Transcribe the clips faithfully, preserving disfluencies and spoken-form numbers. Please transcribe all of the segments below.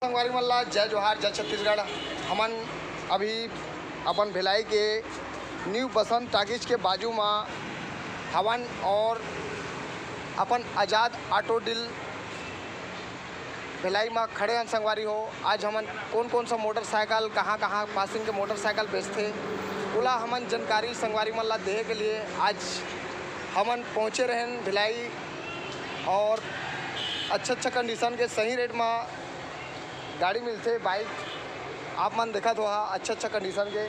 संगवारी मन ला जय जोहार, जय छत्तीसगढ़। हमन अभी अपन भिलाई के न्यू बसंत टाकीज के बाजू मा हवन और अपन आजाद ऑटो डील भिलाई मा खड़े हन संगवारी हो। आज हमन कोन कोन सा मोटरसाइकिल, कहाँ कहाँ पासिंग के मोटरसाइकिल बेचथे, ओला हमन जानकारी संगवारी मन ला देहे के लिए आज हमन पहुँचे रहेन भिलाई। और अच्छा अच्छा कंडीशन के सही रेट मा गाड़ी मिलथे, बाइक आप मन देखत हो हा, अच्छा अच्छा कंडीशन के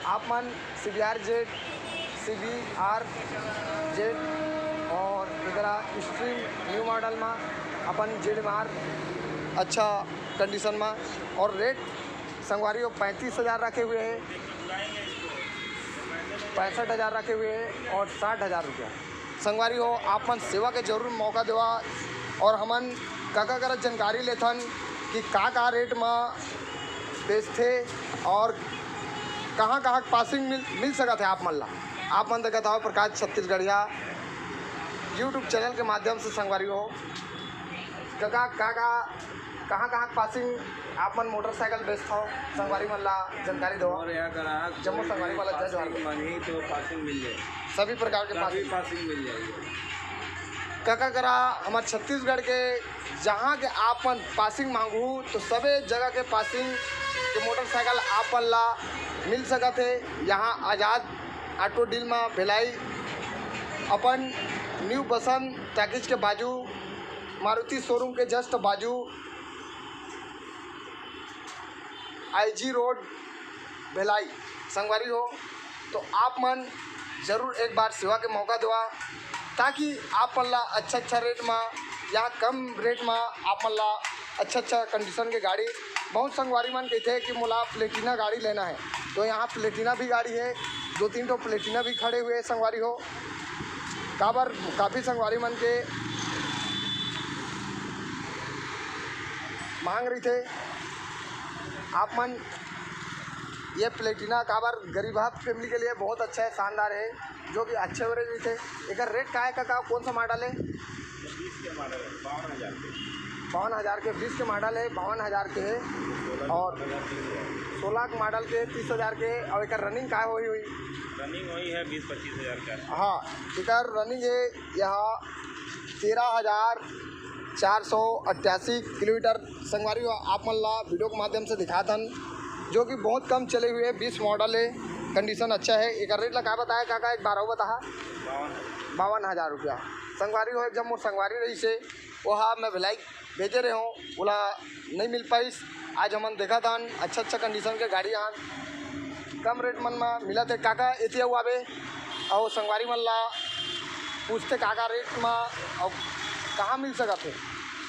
आप मन सी बी आर जेड, सी बी आर जेड और एकरा स्ट्रीम न्यू मॉडल मा अपन जेड एम आर अच्छा कंडीशन मा। और रेट संगवारी हो पैंतीस हज़ार रखे हुए हैं, पैंसठ हज़ार रखे हुए हैं और साठ हज़ार रुपया। संगवारी हो, आप मन सेवा के जरूर मौका देवा और हमन काका करा जानकारी लेथन कि का का रेट मा बेचथे और कहाँ कहाँ पासिंग मिल, मिल सकत है आप मन ला। आप मन देखत हव प्रकाश छत्तीसगढ़िया यूट्यूब चैनल के माध्यम से संगवारी हो, काका का का कहाँ कहाँ पासिंग आप मन मोटरसाइकिल बेचथव, संगवारी मन ला जानकारी दो। और यहाँ करा जम्मो संगवारी वाला जय जोहार। पासिंग मांगही तो पासिंग मिल जाए। सभी प्रकार के सभी पासिंग। पासिंग मिल जाएगी। काका करा हमर छत्तीसगढ़ के जहाँ के आप मन पासिंग मांगू तो सबे जगह के पासिंग के मोटरसाइकिल आप मन ला मिल सकत है। यहाँ आजाद ऑटो डील मा भिलाई अपन न्यू बसंत टाकीज के बाजू, मारुति शोरूम के जस्ट बाजू, आई जी रोड भिलाई। संगवारी हो, तो आप मन जरूर एक बार सेवा के मौका देवा, ताकि आप मन ला अच्छा अच्छा रेट मा या कम रेट मा आप मन ला अच्छा अच्छा कंडीशन के गाड़ी। बहुत संगवारी मन कहते हैं कि मोला प्लेटिना गाड़ी लेना है, तो यहाँ प्लेटिना भी गाड़ी है, दो तीन ठो प्लेटिना भी खड़े हुए हैं संगवारी हो। काबर काफ़ी संगवारी मन के मांग रहिथे। आप मन ये प्लेटिना काबर गरीब फैमिली के लिए बहुत अच्छा है, शानदार है, जो कि अच्छे एवरेज रहिथे। एकर रेट का है काका, कौन सा मॉडल है? बीस के मॉडल है, बावन हज़ार के। बावन हज़ार के, बीस के मॉडल है, बावन हज़ार के है। और सोलह के मॉडल के, तीस हज़ार के। और एकर रनिंग का होही हुई? रनिंग वही है बीस पच्चीस हज़ार का। हाँ, एकर रनिंग है यहाँ तेरह हज़ार चार सौ अट्ठासी किलोमीटर। संगवारी हो, आप मन ला वीडियो के माध्यम से दिखात हन, जो कि बहुत कम चले हुए, बीस मॉडल है, कंडीशन अच्छा है। एकर रेट ला का बताया काका, एक बार और बताहा? बावन हज़ार। बावन हज़ार रुपया। संगवारी हो, एक जब मोर संगवारी रहिसे, ओहा मैं भिलाई भेजे रहे हों, ओला नहीं मिल पाइस। आज हमन देखत हन अच्छा अच्छा कंडीशन के गाड़ी आन कम रेट मन मा मिलत हे। काका एती अउ आबे अउ संगवारी मन ला पूछते का का रेट मा अउ कहाँ मिल सकत हे।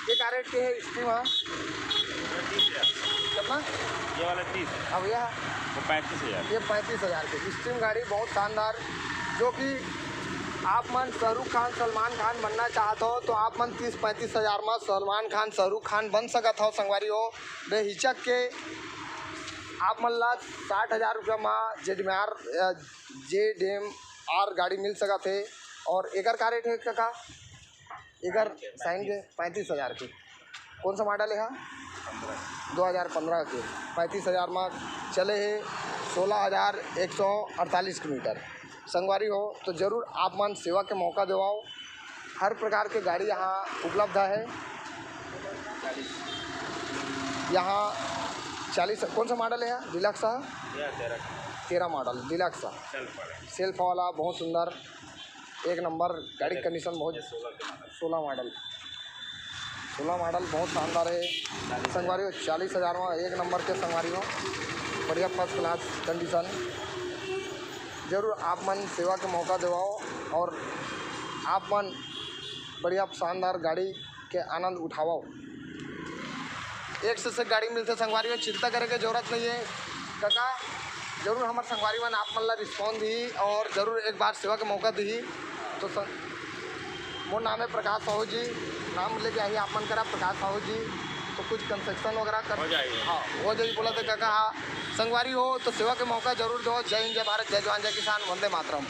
ये का रेट के है स्ट्रीम हा? तीस हज़ार। कितना? ये वाला तीस। अब यह वो पैंतीस हज़ार। ये पैंतीस हज़ार के स्ट्रीम गाड़ी बहुत शानदार, जो कि आप मन शाहरुख खान, सलमान खान बनना चाहत हो तो आप मन तीस पैंतीस हज़ार मा सलमान खान, शाहरुख खान बन सकत हो संगवारी हो। बेहिचक के आप मन ला साठ हज़ार रुपया मा जेड एम आर, अ, जेड एम आर गाड़ी मिल सकत हे। और एकर का रेट है काका? एकर साइन के पैंतीस हज़ार के। कौन सा मॉडल है? दो हज़ार पंद्रह के। पैंतीस हज़ार मा चले हे सोलह हज़ार एक सौ अड़तालीस किलोमीटर। संगवारी हो तो जरूर आप मन सेवा के मौका देवाओ। हर प्रकार के गाड़ी यहाँ उपलब्ध है। यहाँ चालीस, कौन सा मॉडल है? डिलक्स है? तेरह मॉडल डिलक्स है। सेल्फ वाला, बहुत सुंदर, एक नंबर गाड़ी, कंडीशन बहुत। सोलह मॉडल, सोलह मॉडल बहुत शानदार है संगवारी हो। चालीस हज़ार में एक नंबर के संगवारी हो, बढ़िया फर्स्ट क्लास कंडीशन। जरूर आप मन सेवा के मौका देवाओ और आप मन बढ़िया शानदार गाड़ी के आनंद उठाओ। एक से, से गाड़ी मिलते संगवारी हो, चिंता करे के जरूरत नहीं है। काका जरूर हमारे संगवारी मन आप मन ला रिस्पॉन्स दी और जरूर एक बार सेवा के मौका दी। तो सं-, मोर नाम है प्रकाश साहू जी, नाम लेके आई आप मन करा प्रकाश साहू जी, तो कुछ कंसेशन वगैरह कर हो जाएगी। हाँ, हो जाएगी बोला था काका। हाँ, संगवारी हो तो सेवा के मौका जरूर दो। जय हिंद, जय भारत, जय जवान, जय किसान, वंदे मातरम।